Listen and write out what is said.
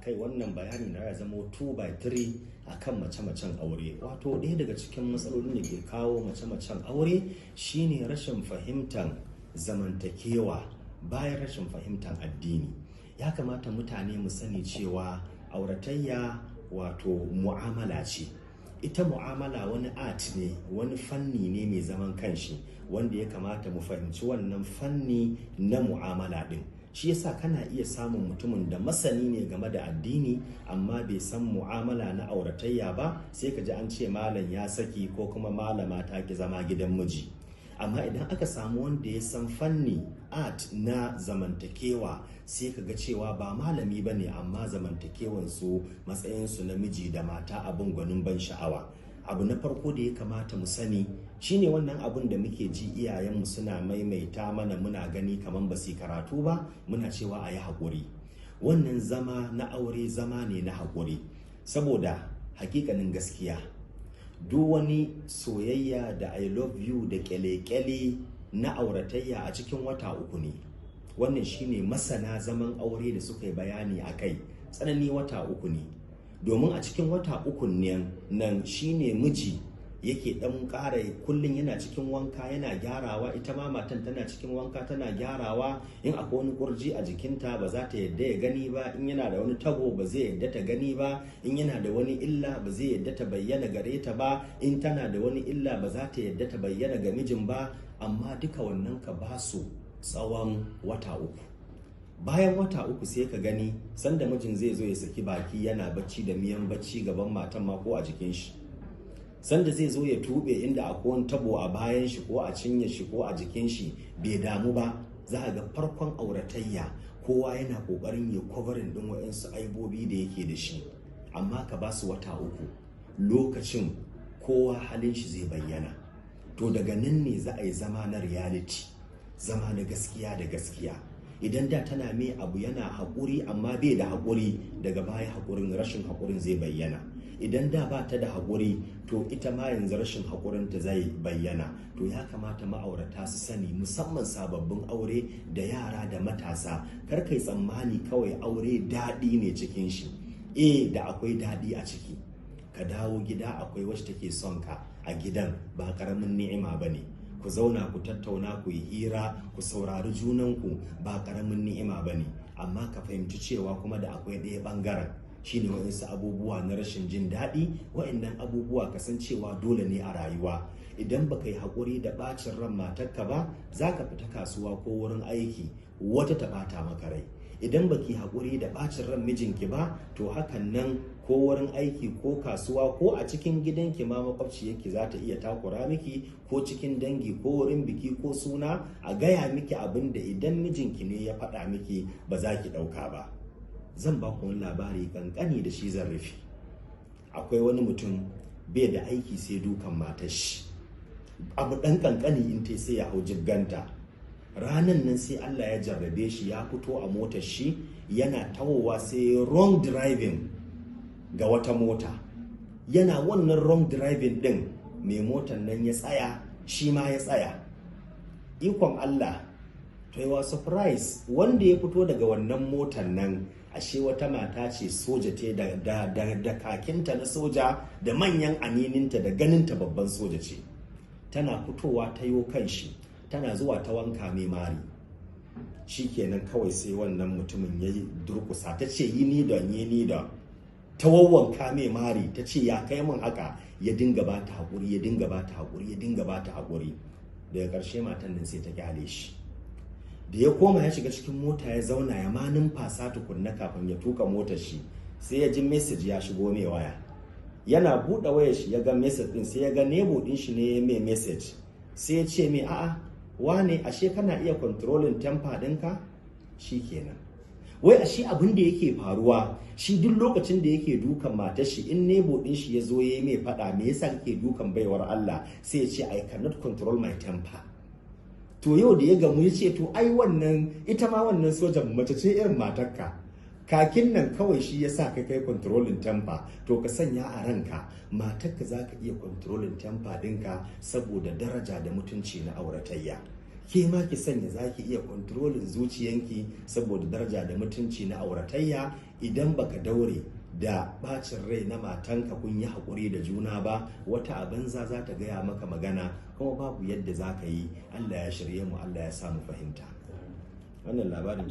Kai, wannan bayani na ya zama 2 by 3 akan mace-macen aure. Wato ɗaya daga cikin matsalolin da ke kawo mace-macen aure shine rashin fahimtar zamantakewa bayan rashin fahimtar addini. Ya kamata mutane mu sani cewa auratayya wato mu'amala ce. Ita mu'amala wani art ne, wani fanni ne mai zaman kanshi wanda ya kamata mu fahimci wannan fanni na mu'amala din. Shi yasa kana iya samun mutumin da masani ne game da addini amma bai san mu'amala na auratayya ba, sai ka ji an ce malam ya saki ko kuma malama ta ki zama gidan miji. Amma idan aka samu wanda ya san fanni art na zamantakewa, sai ka ga cewa ba malami ba ne, amma zamantakewansu, matsayinsu na miji da mata, abin gwanin ban sha'awa. Abu na farko da ya kamata mu sani shine wannan abun da muke ji iyayenmu suna maimaita mana, muna gani kamar ba su karatu ba, muna cewa a yi haƙuri. Wannan zama na aure zama ne na haƙuri, saboda hakikanin gaskiya duk wani soyayya da "I love you" da kyale-kyale na auratayya a cikin wata 3 ne. Wannan shine masana zaman aure da suka yi bayani a kai, tsanani wata 3 ne. Domin a cikin wata 3 nan shine miji yake dan ƙara kullum yana cikin wanka yana gyarawa, ita ma matan tana cikin wanka tana gyarawa. In akwai wani kurji a jikinta, ba za ta yadda ya gani ba. In yana da wani tabo, ba zai yadda ta gani ba. In yana da wani illa, ba zai yadda ta bayyana gare ta ba. In tana da wani illa, ba za ta yadda ta bayyana ga mijin ba. Amma duka wannan ka ba su tsawon wata 3. Bayan wata 3 sai ka gani sanda mijin zai zo ya saki baki yana bacci da miyan bacci gaban matan ma ko a jikin shi, sanda zai zo ya tube inda akwai wani tabo a bayan shi ko a cinye shi ko a jikin shi, bai damu ba. Za a ga farkon auratayya kowa yana kokarin ya covering din wa'insu aibobi da yake da shi. Amma ka ba su wata 3, lokacin kowa halin shi zai bayyana. To daga nan ne za a yi zama na reality, zama na gaskiya da gaskiya. Idan da tana mai abu yana haƙuri amma bai da haƙuri, daga baya haƙurin, rashin haƙurin zai bayyana. Idan da ba ta da haƙuri, to ita ma yanzu rashin haƙurinta zai bayyana. To ya kamata ma'aurata su sani, musamman sababbin aure da yara da matasa, kar kai tsammani kawai aure daɗi ne cikin shi. Eh, da akwai daɗi a ciki. Ka dawo gida akwai wacce take son ka a gidan, ba ƙaramin ni'ima ba ne. Ku zauna ku tattauna, ku yi hira, ku saurari junanku, ba ƙaramin ni'ima ba ne. Amma ka fahimci cewa kuma da akwai ɗaya ɓangaren, shine waɗansu abubuwa na rashin jin daɗi. Waɗannan abubuwa kasancewa dole ne a rayuwa. Idan baka yi haƙuri da ɓacin ran matarka ba, za ka fita kasuwa ko wurin aiki wata ta ɓata maka rai. Idan baki haƙuri da ɓacin ran mijinki ba, to hakan nan ko wurin aiki ko kasuwa ko a cikin gidanki ma, makwabciyarki za ta iya takura miki, ko cikin dangi ko wurin biki ko suna, a gaya miki abin da idan mijinki ne ya faɗa miki ba za ki ɗauka ba. Zan ba ku wani labari kankani, da shi zan rufe. Akwai wani mutum bai da aiki sai dukan matar shi. Abu ɗan kankani in tai sai ya hau jibganta. Ranan nan sai Allah ya jarrabe shi, ya fito a motar shi yana tawowa, sai wrong driving ga wata mota. Yana wannan wrong driving din, mai motar nan ya tsaya, shi ma ya tsaya. Ikon Allah, to wa surprise, wanda ya fito daga wannan motar nan ashe wata mata ce, soja ce, da kakinta na soja da manyan anininta, da ganinta babban soja ce. Tana fitowa ta yo kan shi, tana zuwa ta wanka mai mari. Shikenan, kawai sai wannan mutumin ya durkusa. Ta ce, "Yi ni don, yi ni don." Ta wawwanka mai mari. Ta ce, "Ya kai min haka?" Ya dinga ba ta haƙuri, ya dinga ba ta haƙuri, ya dinga ba ta haƙuri. Daga ƙarshe matan nan sai ta kyale shi. Da ya koma ya shiga cikin mota ya zauna ya ma numfasa tukunna kafin ya tuka motar shi, sai ya ji message ya shigo mai waya. Yana buɗe wayar shi ya ga message din, sai ya ga neighbour din shi ne mai message. Sai ya ce mai, "A'a wane, ashe kana iya controlling temper ɗinka?" Kenan wai ashe abin da yake faruwa, shi duk lokacin da yake dukan matar shi, in neighbour din shi ya zo ya yi mai faɗa, "Me yasa kake dukan baiwar Allah?" sai ya ce, "I cannot control my temper." To yau da ya gamu ya ce, "To ai wannan ita ma wannan sojan mace ce irin matarka, kakin nan kawai shi ya sa ka kai controlling temper." To ka sanya a ranka, matarka za ka iya controlling temper ɗinka saboda daraja da mutunci na auratayya. Ke ma ki sanya za ki iya controlling zuciyanki saboda daraja da mutunci na auratayya. Idan baka daure da bacin rai na matanka kun yi haƙuri da juna ba, wata a banza za ta gaya maka magana kuma babu yadda za ka yi. Allah ya shirye mu, Allah ya sa mu fahimta wannan labarin.